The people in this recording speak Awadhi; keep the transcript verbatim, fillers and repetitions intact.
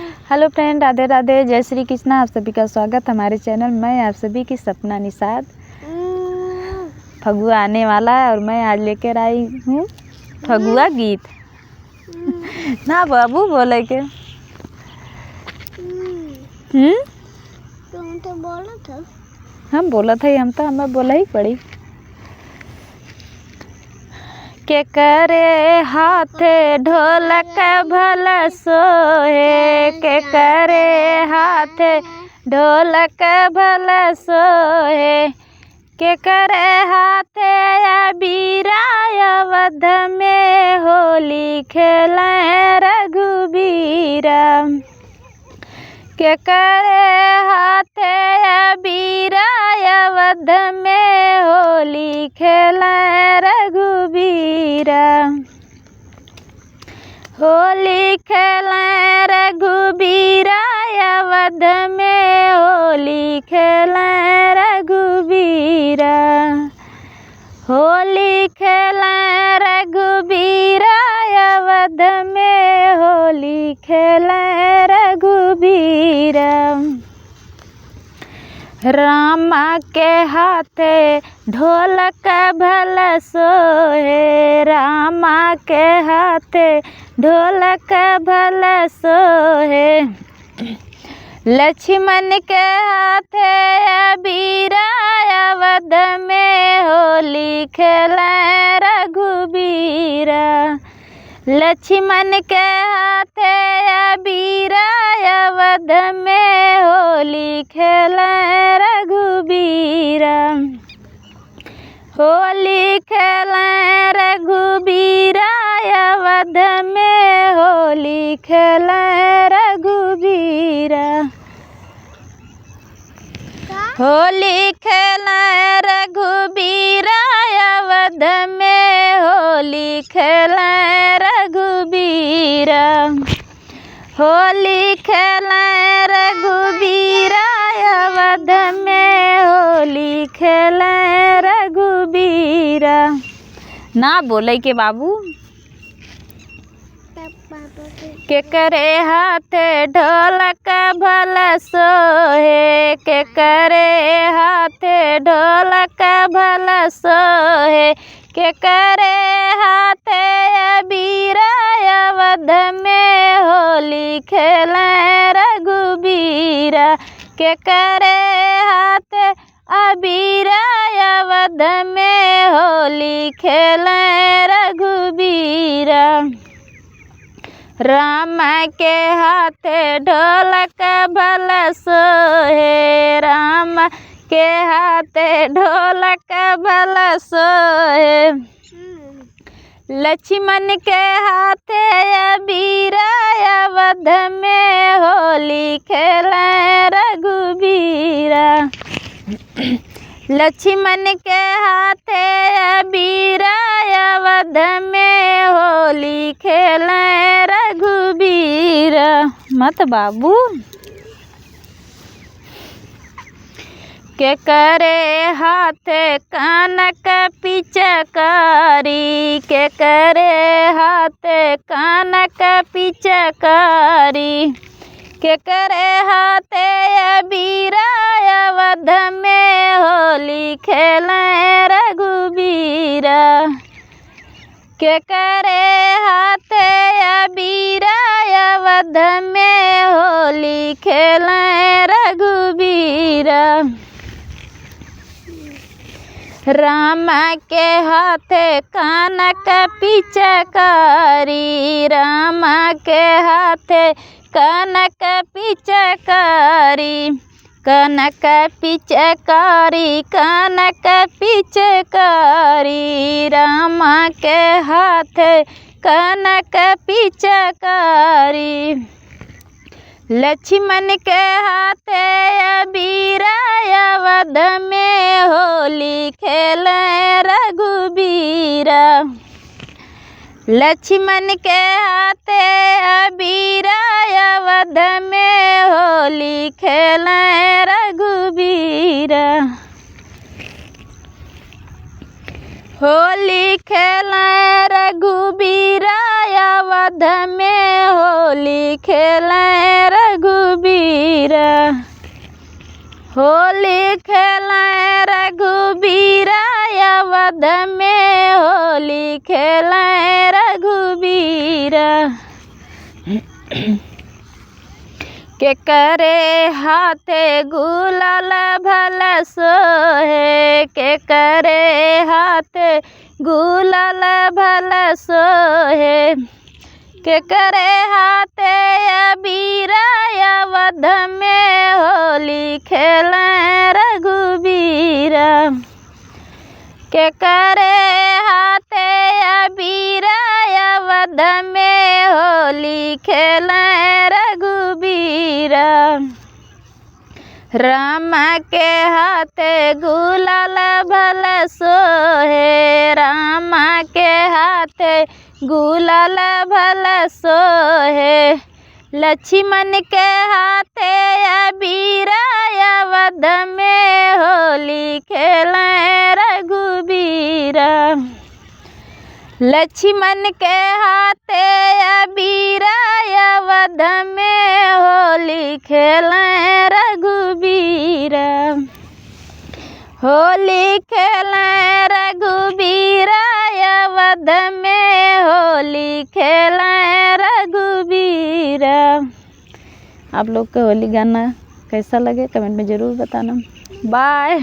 Hello friend, राधे राधे, जय श्री कृष्णा। आप सभी का स्वागत हमारे channel। मैं आप सभी की सपना निषाद। हम्म। फगुआ आने वाला है और मैं आज लेकर आई हूँ फगुआ हम्म। गीत। हम्म। ना बाबू बोले के। हम्म। हम्म? तुम तो बोला था। हम बोलत हई, हम तो हमें बोला ही पड़ी। केकरे हाथे ढोलक भल सोहे, केकरे हाथे ढोलक भल सोहे, केकरे हाथे अबीरा अवध में होली खेले रघुबीरा। केकरे हाथे अबीरा अवध में होली खेले रघुबीरा। होली खेले रघुबीरा अवध में होली खेले रघुबीरा। होली खेले रघुबीरा अवध में होली खेले रघुबीरा। रामा के हाथे ढोलक भल सोहे, रामा के हाथे ढोलक भल सोहे। लक्ष्मण के हाथे अबीरा अवध में होली खेले रघुबीरा। लक्ष्मण के हाथे अबीरा अवध में होली खेले रघुबीरा। होली खेले रघुबीरा अवध में होली खेले रघुबीरा। होली खेले रघुबीरा अवध में होली खेले रघुबीरा। होली खेले रघुबीरा अवध में होली खेले रघुबीरा। ना बोले के बाबू। केकरे हाथे ढोलक भल सोहे, केकरे हाथे ढोलक भल सोहे, केकरे हाथे अबीरा अवध में होली खेले रघुबीरा। केकरे हाथे अबीरा अवध में होली खेले रघुबीरा। राम के हाथे ढोलक भल सोहे, राम के हाथे ढोलक भल सोहे। लक्ष्मण के हाथे अबीरा अवध में होली खेले रघुबीरा। लक्ष्मण के हाथे अबीरा अवध में होली खेले रघुबीरा। मत बाबू। केकरे हाथे कनक पिचकारी, केकरे हाथे कनक पिचकारी, केकरे हाथे अबीरा अवध में होली खेले रघुबीरा। केकरे हाथे अबीरा अवध में होली खेले रघुबीरा। राम के हाथे कनक पिचकारी, राम के हाथे कनक पिचकारी, कनक पिचकारी, कनक पिचकारी, राम के हाथे कनक पिचकारी। लक्ष्मण के हाथे अबीरा अवध में होली खेले रघुबीरा। लक्ष्मण के हाथे अबीरा अवध में होली खेले रघुबीरा। होली खेले रघुबीरा अवध में होली होली खेलें रघुबीरा, होली खेलें रघुबीरा, अवध में होली खेलें रघुबीरा। केकरे हाथे गुलाल भल सोहे, केकरे हाथे गुलाल भल सोहे, केकरे हाथे अबीरा, अवध में होली खेलें रघुबीरा। केकरे हाथे अबीरा, अवध में होली खेलें रघुबीरा। राम के हाथे गुलाल भल सोहे, राम के हाथे गुलाल भल सोहे। लक्ष्मण के हाथे अबीरा, अवध में होली खेलें रघुबीरा। लक्ष्मण के हाथे अबीरा, अवध में होली खेलें रघुबीरा। होली खेलें रघुबीरा, अवध में होली खेलें रघुबीरा। आप लोग के होली गाना कैसा लगे, comment में ज़रूर बताना। बाय।